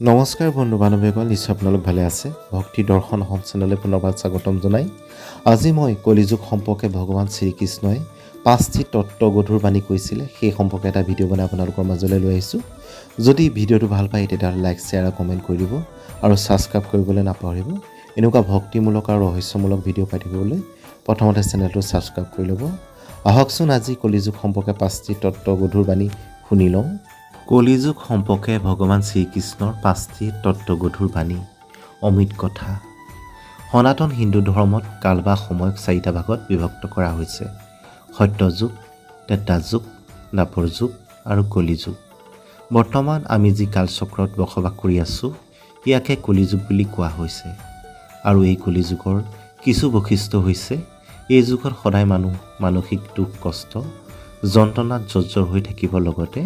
নমস্কাৰ বন্ধু বান্ধৱীসকল, নিশ্চয় আপোনালোক ভালে আছে। ভক্তি দৰ্শন অসম চেনেললৈ পুনৰবাৰ স্বাগতম জনাই আজি মই কলিযুগ সম্পৰ্কে ভগৱান শ্ৰীকৃষ্ণই পাঁচটি তত্ত্বগধুৰ বাণী কৈছিলে, সেই সম্পৰ্কে এটা ভিডিঅ' বনাই আপোনালোকৰ মাজলৈ লৈ আহিছোঁ। যদি ভিডিঅ'টো ভাল পায়, তেতিয়াহ'লে লাইক, শ্বেয়াৰ আৰু কমেণ্ট কৰি দিব আৰু ছাবস্ক্ৰাইব কৰিবলৈ নাপাহৰিব। এনেকুৱা ভক্তিমূলক আৰু ৰহস্যমূলক ভিডিঅ' পাই থাকিবলৈ প্ৰথমতে চেনেলটো ছাবস্ক্ৰাইব কৰি ল'ব। আহকচোন, আজি কলিযুগ সম্পৰ্কে পাঁচটি তত্ত্বগধুৰ বাণী শুনি লওঁ। কলিযুগ সম্পৰ্কে ভগৱান শ্ৰীকৃষ্ণৰ পাঁচটি তত্ত্বগধুৰ বাণী, অমৃত কথা। সনাতন হিন্দু ধৰ্মত কাল বা সময়ক চাৰিটা ভাগত বিভক্ত কৰা হৈছে: সত্যযুগ, ত্ৰেতাযুগ, দ্বাপৰ যুগ আৰু কলিযুগ। বৰ্তমান আমি যি কালচক্ৰত বসবাস কৰি আছোঁ, ইয়াকে কলিযুগ বুলি কোৱা হৈছে। আৰু এই কলিযুগৰ কিছু বৈশিষ্ট্য হৈছে, এই যুগত সদায় মানুহ মানসিক দুখ কষ্ট যন্ত্ৰণাত জৰ্জৰ হৈ থাকিব, লগতে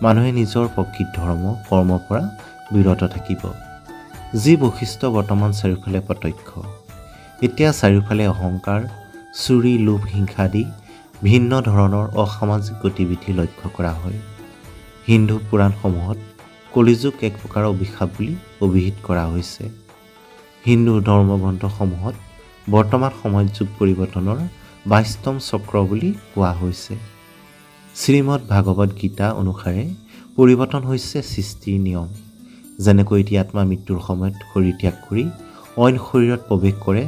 মানুহে নিজৰ প্ৰকৃত ধৰ্ম কৰ্মৰ পৰা বিৰত থাকিব, যি বৈশিষ্ট্য বৰ্তমান চাৰিওফালে প্ৰত্যক্ষ। এতিয়া চাৰিওফালে অহংকাৰ, চুৰি, লোভ, হিংসা আদি ভিন্ন ধৰণৰ অসামাজিক গতিবিধি লক্ষ্য কৰা হয়। হিন্দু পুৰাণসমূহত কলিযুগ এক প্ৰকাৰৰ অভিশাপ বুলি অভিহিত কৰা হৈছে। হিন্দু ধৰ্মগ্ৰন্থসমূহত বৰ্তমান সময়ত যুগ পৰিৱৰ্তনৰ 22তম চক্ৰ বুলি কোৱা হৈছে। শ্ৰীমদ ভাগৱত গীতা অনুসাৰে পৰিৱৰ্তন হৈছে সৃষ্টিৰ নিয়ম। যেনেকৈ এটি আত্মা মৃত্যুৰ সময়ত শৰীৰ ত্যাগ কৰি অইন শৰীৰত প্ৰৱেশ কৰে,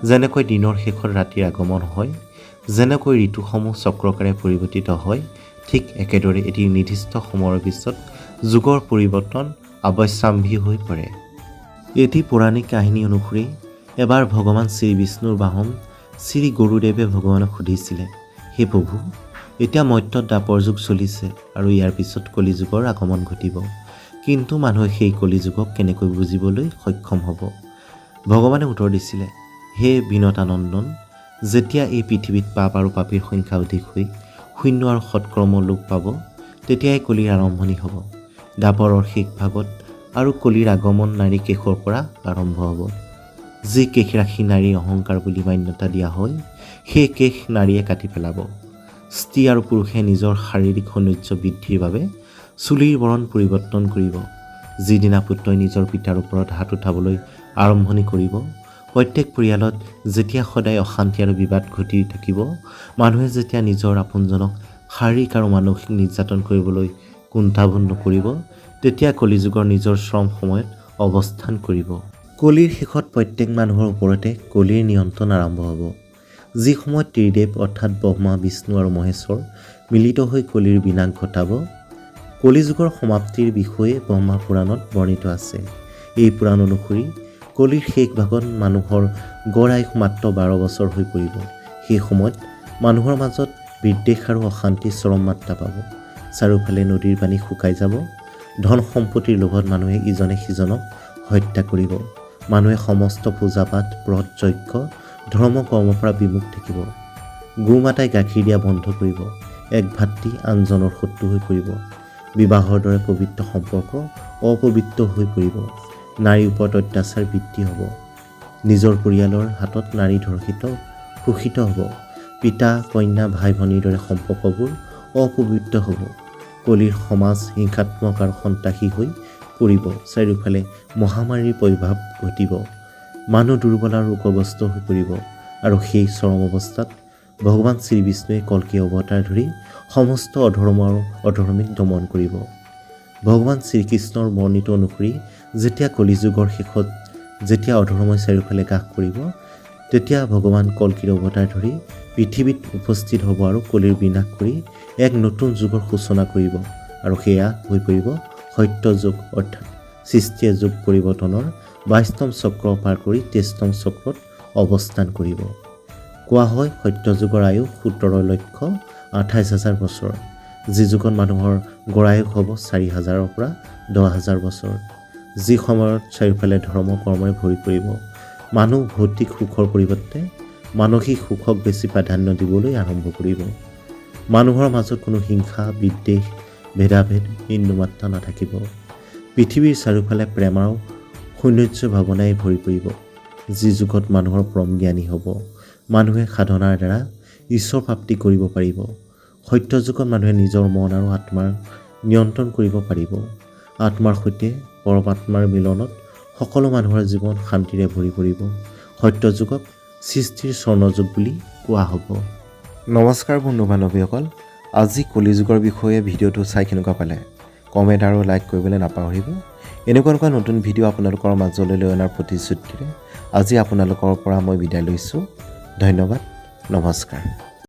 যেনেকৈ দিনৰ শেষত ৰাতিৰ আগমন হয়, যেনেকৈ ঋতুসমূহ চক্ৰকাৰে পৰিৱৰ্তিত হয়, ঠিক একেদৰে এটি নিৰ্দিষ্ট সময়ৰ পিছত যুগৰ পৰিৱৰ্তন অৱশ্যাম্ভাৱী হৈ পৰে। এটি পৌৰাণিক কাহিনী অনুসৰি এবাৰ ভগৱান শ্ৰী বিষ্ণুৰ বাহন শ্ৰী গৰুদেৱে ভগৱানক সুধিছিলে, "হে প্ৰভু, এতিয়া মত্যত দ্বাপৰ যুগ চলিছে আৰু ইয়াৰ পিছত কলিযুগৰ আগমন ঘটিব। কিন্তু মানুহে সেই কলিযুগক কেনেকৈ বুজিবলৈ সক্ষম হ'ব?" ভগৱানে উত্তৰ দিছিলে, "হে বিনতানন্দন, যেতিয়া এই পৃথিৱীত পাপ আৰু পাপীৰ সংখ্যা অধিক হৈ শূন্য আৰু সৎকৰ্ম লোপ পাব, তেতিয়াই কলিৰ আৰম্ভণি হ'ব। দ্বাপৰৰ শেষ ভাগত আৰু কলিৰ আগমন নাৰী কেশৰ পৰা আৰম্ভ হ'ব। যি কেশ ৰাশি নাৰীৰ অহংকাৰ বুলি মান্যতা দিয়া হয়, সেই কেশ নাৰীয়ে কাটি পেলাব। স্ত্ৰী আৰু পুৰুষে নিজৰ শাৰীৰিক সৌন্দৰ্য বৃদ্ধিৰ বাবে চুলিৰ বৰণ পৰিৱৰ্তন কৰিব। যিদিনা পুত্ৰই নিজৰ পিতাৰ ওপৰত হাত উঠাবলৈ আৰম্ভণি কৰিব, প্ৰত্যেক পৰিয়ালত যেতিয়া সদায় অশান্তি আৰু বিবাদ ঘটি থাকিব, মানুহে যেতিয়া নিজৰ আপোনজনক শাৰীৰিক আৰু মানসিক নিৰ্যাতন কৰিবলৈ কুণ্ঠাবোধ নকৰিব, তেতিয়া কলিযুগৰ নিজৰ চৰম সময়ত অৱস্থান কৰিব। কলিৰ শেষত প্ৰত্যেক মানুহৰ ওপৰতে কলিৰ নিয়ন্ত্ৰণ আৰম্ভ হ'ব, যি সময়ত ত্ৰিদেৱ অৰ্থাৎ ব্ৰহ্মা, বিষ্ণু আৰু মহেশ্বৰ মিলিত হৈ কলিৰ বিনাশ ঘটাব। কলিযুগৰ সমাপ্তিৰ বিষয়ে ব্ৰহ্মা পুৰাণত বৰ্ণিত আছে। এই পুৰাণ অনুসৰি কলিৰ শেষ ভাগত মানুহৰ গড় আয়ুস মাত্ৰ 12 বছৰ হৈ পৰিব। সেই সময়ত মানুহৰ মাজত বিদ্বেষ আৰু অশান্তি চৰম মাত্ৰা পাব। চাৰিওফালে নদীৰ পানী শুকাই যাব। ধন সম্পত্তিৰ লোভত মানুহে ইজনে সিজনক হত্যা কৰিব। মানুহে সমস্ত পূজা পাঠ, ব্ৰত, যজ্ঞ, ধৰ্ম কৰ্মৰ পৰা বিমুখ থাকিব। গোমাতাই গাখীৰ দিয়া বন্ধ কৰিব। এক ভাতৃ আনজনৰ শত্ৰু হৈ পৰিব। বিবাহৰ দৰে পবিত্ৰ সম্পৰ্ক অপবিত্ৰ হৈ পৰিব। নাৰীৰ ওপৰত অত্যাচাৰ বৃদ্ধি হ'ব। নিজৰ পৰিয়ালৰ হাতত নাৰী ধৰ্ষিত, শোষিত হ'ব। পিতা, কন্যা, ভাই ভনীৰ দৰে সম্পৰ্কবোৰ অপবিত্ৰ হ'ব। কলিৰ সমাজ হিংসাত্মক আৰু সন্ত্ৰাসী হৈ পৰিব। চাৰিওফালে মহামাৰীৰ প্ৰভাৱ ঘটিব। মানুহ দুৰ্বল আৰু ৰোগগ্ৰস্ত হৈ পৰিব আৰু সেই চৰম অৱস্থাত ভগৱান শ্ৰী বিষ্ণুৱে কল্কি অৱতাৰ ধৰি সমস্ত অধৰ্ম আৰু অধৰ্মীক দমন কৰিব।" ভগৱান শ্ৰীকৃষ্ণৰ বৰ্ণিত অনুসৰি যেতিয়া কলিযুগৰ শেষত যেতিয়া অধৰ্মই চাৰিওফালে গ্ৰাস কৰিব, তেতিয়া ভগৱান কল্কিৰ অৱতাৰ ধৰি পৃথিৱীত উপস্থিত হ'ব আৰু কলিৰ বিনাশ কৰি এক নতুন যুগৰ সূচনা কৰিব আৰু সেয়া হৈ পৰিব সত্য যুগ, অৰ্থাৎ সৃষ্টিয়ে যুগ পৰিৱৰ্তনৰ 22তম চক্ৰ পাৰ কৰি 23তম চক্ৰত অৱস্থান কৰিব। কোৱা হয়, সত্যযুগৰ আয়ুস 17,28,000 বছৰ, যি যুগত মানুহৰ গড় আয়ুস হ'ব 4000ৰ পৰা 10,000 বছৰ, যি সময়ত চাৰিওফালে ধৰ্ম কৰ্মৰে ভৰি পৰিব। মানুহ ভৌতিক সুখৰ পৰিৱৰ্তে মানসিক সুখক বেছি প্ৰাধান্য দিবলৈ আৰম্ভ কৰিব। মানুহৰ মাজত কোনো হিংসা, বিদ্বেষ, ভেদাভেদ বিন্দুমাত্ৰা নাথাকিব। পৃথিৱীৰ চাৰিওফালে প্ৰেম আৰু সৌন্দৰ্য ভাৱনাই ভৰি পৰিব, যি যুগত মানুহৰ পৰম জ্ঞানী হ'ব। মানুহে সাধনাৰ দ্বাৰা ঈশ্বৰ প্ৰাপ্তি কৰিব পাৰিব। সত্যযুগত মানুহে নিজৰ মন আৰু আত্মাৰ নিয়ন্ত্ৰণ কৰিব পাৰিব। আত্মাৰ সৈতে পৰমাত্মাৰ মিলনত সকলো মানুহৰ জীৱন শান্তিৰে ভৰি পৰিব। সত্যযুগক সৃষ্টিৰ স্বৰ্ণযুগ বুলি কোৱা হ'ব। নমস্কাৰ বন্ধু বান্ধৱীসকল, আজি কলিযুগৰ বিষয়ে ভিডিঅ'টো চাই কেনেকুৱা পালে কমেণ্ট আৰু লাইক কৰিবলৈ নাপাহৰিব। এনেকুৱা এনেকুৱা নতুন ভিডিঅ' আপোনালোকৰ মাজলৈ লৈ অনাৰ প্ৰতিশ্ৰুতিৰে আজি আপোনালোকৰ পৰা মই বিদায় লৈছোঁ। ধন্যবাদ, নমস্কাৰ।